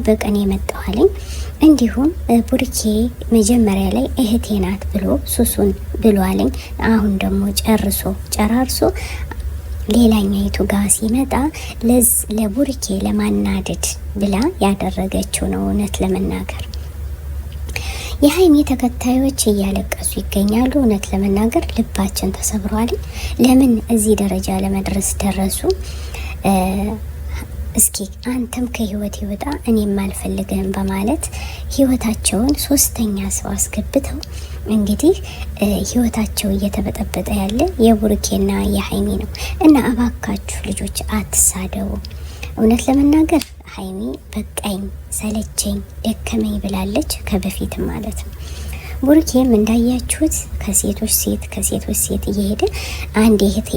በቀን የመጣኋልኝ። እንዲሁም ቡርኬ መጀመሪያ ላይ እህቴ ናት ብሎ ሱሱን ብሏልኝ። አሁን ደግሞ ጨርሶ ጨራርሶ ሌላኛይቱ ጋር ሲመጣ ለዝ ለቡርኬ ለማናደድ ብላ ያደረገችው ነው። እውነት ለመናገር የሀይሚ ተከታዮች እያለቀሱ ይገኛሉ። እውነት ለመናገር ልባችን ተሰብሯል። ለምን እዚህ ደረጃ ለመድረስ ደረሱ? እስኪ አንተም ከህይወት ይወጣ እኔም አልፈልግህም በማለት ህይወታቸውን ሶስተኛ ሰው አስገብተው እንግዲህ ህይወታቸው እየተበጠበጠ ያለ የቡርኬና የሀይሚ ነው። እና እባካችሁ ልጆች አትሳደቡ። እውነት ለመናገር ሀይሚ በቃኝ፣ ሰለቸኝ፣ ደከመኝ ብላለች ከበፊትም ማለት ነው። ቡርኬም እንዳያችሁት ከሴቶች ሴት ከሴቶች ሴት እየሄደ አንዴ እህቴ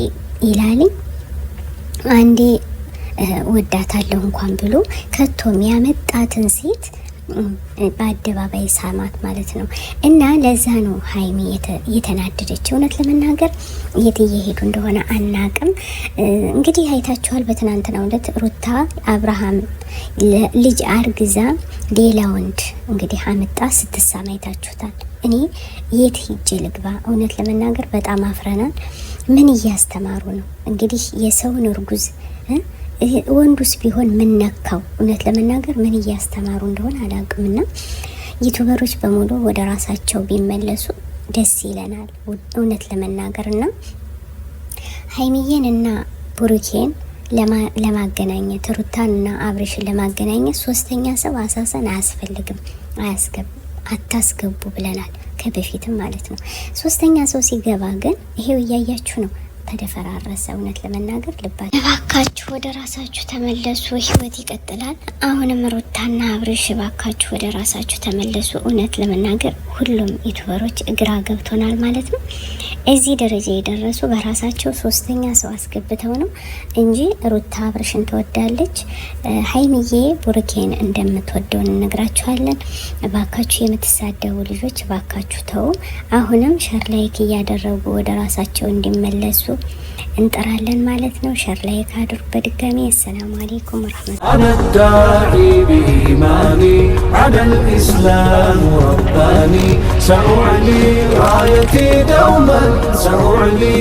ይላልኝ፣ አንዴ ወዳታለሁ እንኳን ብሎ ከቶም ያመጣትን ሴት በአደባባይ ሳማት ማለት ነው። እና ለዛ ነው ሀይሚ የተናደደች። እውነት ለመናገር የት እየሄዱ እንደሆነ አናቅም። እንግዲህ አይታችኋል። በትናንትናው ዕለት ሩታ አብርሃም ልጅ አርግዛ ሌላ ወንድ እንግዲህ አመጣ ስትሳም አይታችሁታል። እኔ የት ሂጄ ልግባ? እውነት ለመናገር በጣም አፍረናል። ምን እያስተማሩ ነው? እንግዲህ የሰውን እርጉዝ ወንዱስ ቢሆን ምን ነካው? እውነት ለመናገር ምን እያስተማሩ እንደሆነ አላውቅምና ዩቱበሮች በሙሉ ወደ ራሳቸው ቢመለሱ ደስ ይለናል። እውነት ለመናገር እና ሀይሚዬን እና ቡሩኬን ለማገናኘት፣ ሩታን እና አብርሽን ለማገናኘት ሶስተኛ ሰው አሳሰን አያስፈልግም፣ አታስገቡ ብለናል ከበፊትም ማለት ነው። ሶስተኛ ሰው ሲገባ ግን ይሄው እያያችሁ ነው። ተደፈራረሰ። እውነት ለመናገር ልባ እባካችሁ ወደ ራሳችሁ ተመለሱ። ህይወት ይቀጥላል። አሁንም ሩታና አብርሽ እባካችሁ ወደ ራሳችሁ ተመለሱ። እውነት ለመናገር ሁሉም ዩቱበሮች ግራ ገብቶናል ማለት ነው። እዚህ ደረጃ የደረሱ በራሳቸው ሶስተኛ ሰው አስገብተው ነው እንጂ ሩታ አብርሽን ትወዳለች፣ ሀይሚዬ ቡርኬን እንደምትወደው እንነግራችኋለን። እባካችሁ የምትሳደቡ ልጆች እባካችሁ ተው። አሁንም share like እያደረጉ ወደ ራሳቸው እንዲመለሱ እንጠራለን ማለት ነው። Share like አድርጉ። በድጋሚ السلام عليكم ورحمة أنا الداعي بإيماني على الإسلام رباني، سأعلي رايتي دوما سأعلي.